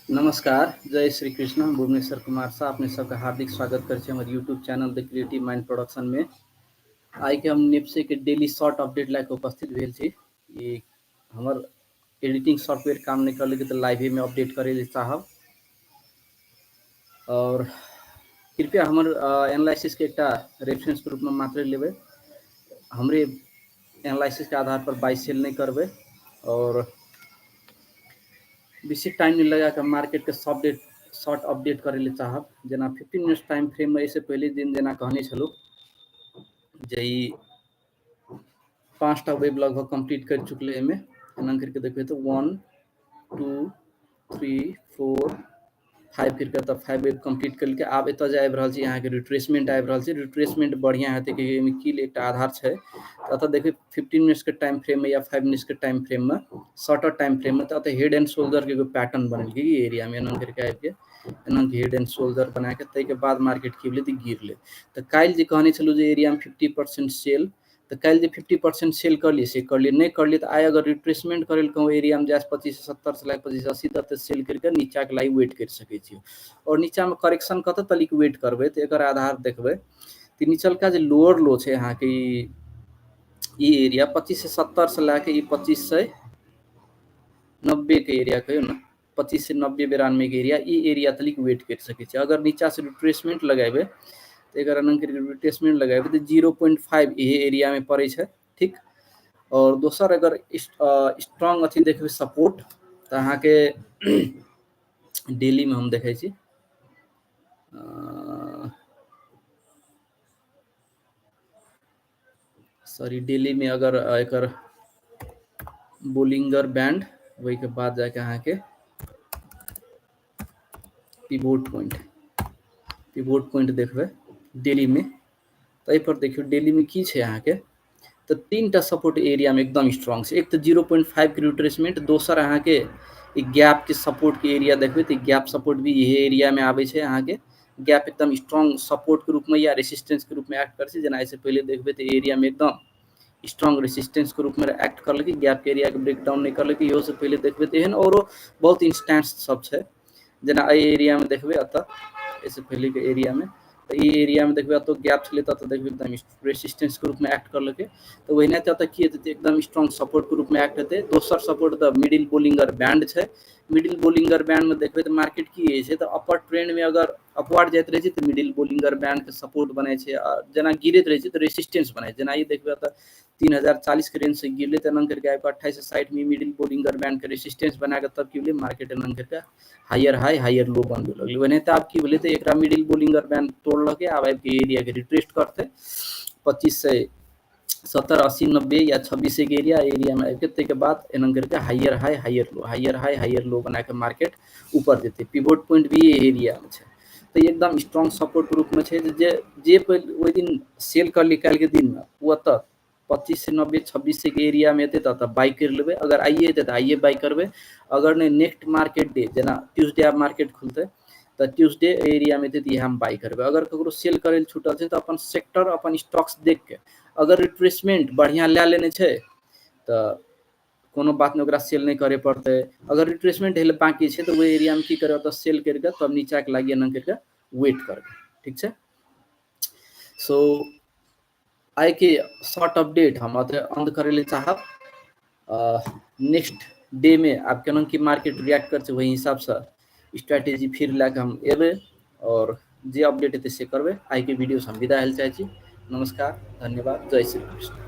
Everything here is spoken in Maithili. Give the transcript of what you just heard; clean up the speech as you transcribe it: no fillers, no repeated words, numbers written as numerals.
नमस्कार, जय श्री कृष्ण। हम भुवनेश्वर कुमार शाह अपने सबके हार्दिक स्वागत करै छी हमर YouTube channel the creative mind production में। आइ के हम नेप्से के डेली शॉर्ट अपडेट लए के उपस्थित भेल छी। ई हमर एडिटिंग सॉफ्टवेयर काम नहि करलकै तऽ लाइवे में अपडेट करै लए चाहब। और कृपया हमर एनालिसिस के एकटा रेफरेंस के रूप में मात्र लेबै, हमरे एनालिसिस के आधार पर बाई सेल नहि करबै और बेसी टाइम नहि लगा कऽ मार्केटके अपडेट शॉर्ट अपडेट करै लए चाहब। जेना 15 मिनट टाइम फ्रेममे एहिसँ पहिले दिन जेना कहने छलहुँ जे ई 5टा वेब लगभग कम्प्लीट करि चुकलै। एहिमे एना करिके देखबै तऽ 1 2 3 4 5 करिके तऽ 5 वेब कम्प्लीट करिके आब एतऽ जे आबि रहल छै अहाँके रिट्रेसमेंट आबि रहल छै। रिट्रेसमेंट बढ़िआँ हेतै कि एहिमे की एकटा आधार छै। तऽ एतऽ देखबै 15 मिनट्सके टाइम फ्रेममे या 5 मिनट्सके टाइम फ्रेममे, शॉर्टर टाइम फ्रेममे, तऽ एतऽ हेड एंड शोल्डरके एगो पैटर्न बनेलकै ई एरियामे। एना करिके आबिके एना हेड एंड शोल्डर बनाके ताहिके बाद मार्केट की भेलै तऽ गिरलै। तऽ काल्हि जे कहने छलहुँ जे एरियामे 50% सेल, तऽ काल्हि जे 50% सेल करलियै से करलियै, नहि करलियै तऽ आइ अगर रिट्रेसमेंट करै लए कहूँ एरियामे जाए 2570 से लए 2580 तक तऽ सेल करिके नीचाके लागि वेट करि सकै छी। आओर नीचामे करेक्शन कतऽ तलिक वेट करबै तऽ एकर आधार देखबै तऽ निचलका जे लोअर लो छै अहाँके ई एरिया 2570 से लए के ई 2590 के एरिया कहियौ ने, 2590 92 के एरिया, ई एरिया तलिक वेट करि सकै छी। अगर नीचा से रिट्रेसमेंट लगेबै तऽ एकर एना करिके रिट्रेसमेंट लगेबै तऽ 0.5 इहे एरियामे पड़ै छै, ठीक। और दोसर अगर स्ट्रॉन्ग अथी देखबै सपोर्ट तऽ अहाँके डेलीमे हम देखै छी सॉरी डेलीमे अगर एकर बोलिंगर बैंड ओहिके बाद जाके अहाँके पिवोट पॉइंट, पिवोट पॉइंट देखबै डेलीमे। तऽ एहिपर देखियौ डेलीमे की छै अहाँके, तऽ 3टा सपोर्ट एरियामे एकदम स्ट्रॉन्ग छै। एक तऽ 0.5 के रिट्रेसमेंट, दोसर अहाँके ई गैप के सपोर्ट के एरिया देखबै तऽ गैप सपोर्ट भी इहे एरियामे आबै छै। अहाँके गैप एकदम स्ट्रॉन्ग सपोर्ट के रूपमे या रेसिस्टेंस के रूपमे एक्ट करै छै। जेना एहिसँ पहिले देखबै तऽ एरियामे एकदम स्ट्रॉन्ग रेसिस्टेंस के रूपमे एक्ट करलकै, गैप के एरिया के ब्रेक डाउन नहि करलकै। इहो से पहिले देखबै तऽ एहन औरो बहुत इंस्टेंस सब छै। जेना एहि एरियामे देखबै एतऽ एहिसँ पहिलेके एरियामे तऽ ई एरियामे देखबै एतऽ गैप छलै तऽ एतऽ देखबै एकदम रेसिस्टेंस के रूपमे एक्ट करलकै। तऽ ओहिना तऽ एतऽ की हेतै तऽ एकदम स्ट्रॉन्ग सपोर्ट के रूपमे एक्ट हेतै। दोसर सपोर्ट तऽ मिडिल बोलिंगर बैंड छै। मिडिल बोलिंगर बैंड में देखबै तऽ मार्केट की होइ छै तऽ अपर ट्रेंड में अगर अपवर्ड जाइत रहै छै तऽ मिडिल बोलिंगर बैंड के सपोर्ट बनै छै, आ जेना गिरैत रहै छै तऽ रेसिस्टेंस बनै छै। जेना ई देखबै तऽ 3040 के रेंज से गिरलै तऽ एना करिके आबि कऽ 2860 में मिडिल बोलिंगर बैंड के रेसिस्टेंस बना कऽ तब की भेलै मार्केट एना करिके हायर हाई हायर लो बनबै लगलै। ओनाहिते आब की भेलै तऽ एकरा मिडिल बोलिंगर बैंड तोड़लकै, आब आबि कऽ एरिया के रिट्रेस्ट करतै 2570 80 90 या 26 के एरिया एरियामे आबि कऽ ताहिके बाद एना करिके higher high higher low higher high higher low बना कऽ मार्केट ऊपर जेतै। पिवोट पॉइंट भी एरियामे छै तऽ एकदम स्ट्रॉन्ग सपोर्ट के रूपमे छै। जे जे ओहि दिन सेल करली काल्हिके दिनमे ओ एतऽ 2590 26 के एरियामे एतै तऽ एतऽ बाइ करि लेबै। अगर आइए एतै तऽ आइए बाइ करबै, अगर नहि नेक्स्ट मार्केट डे जेना ट्यूसडे आब मार्केट खुलतै तऽ ट्यूसडे एरियामे एतै तऽ इएह हम बाइ करबै। अगर ककरो सेल करै लए छूटल छै तऽ अपन सेक्टर अपन स्टॉक्स देख के अगर रिट्रेसमेंट बढ़िआँ लए लेने छै तऽ कोनो बात नहि, ओकरा सेल नहि करे पड़तै। अगर रिट्रेसमेंट हेले बाकी छै तऽ ओहि एरियामे की करबै तऽ सेल करि कऽ तब नीचाके लागि एना करि कऽ वेट करबै, ठीक छै। सो आइके शॉर्ट अपडेट हम एतऽ अंत करै लए चाहब। नेक्स्ट डे में आब केना की मार्केट रिएक्ट करतै ओहि हिसाबसँ स्ट्रेटेजी फिर लए कऽ हम एबै और जे अपडेट हेतै से करबै। आइके वीडियो से हम विदा हेल चाहै छी। नमस्कार, धन्यवाद, जय श्री कृष्ण।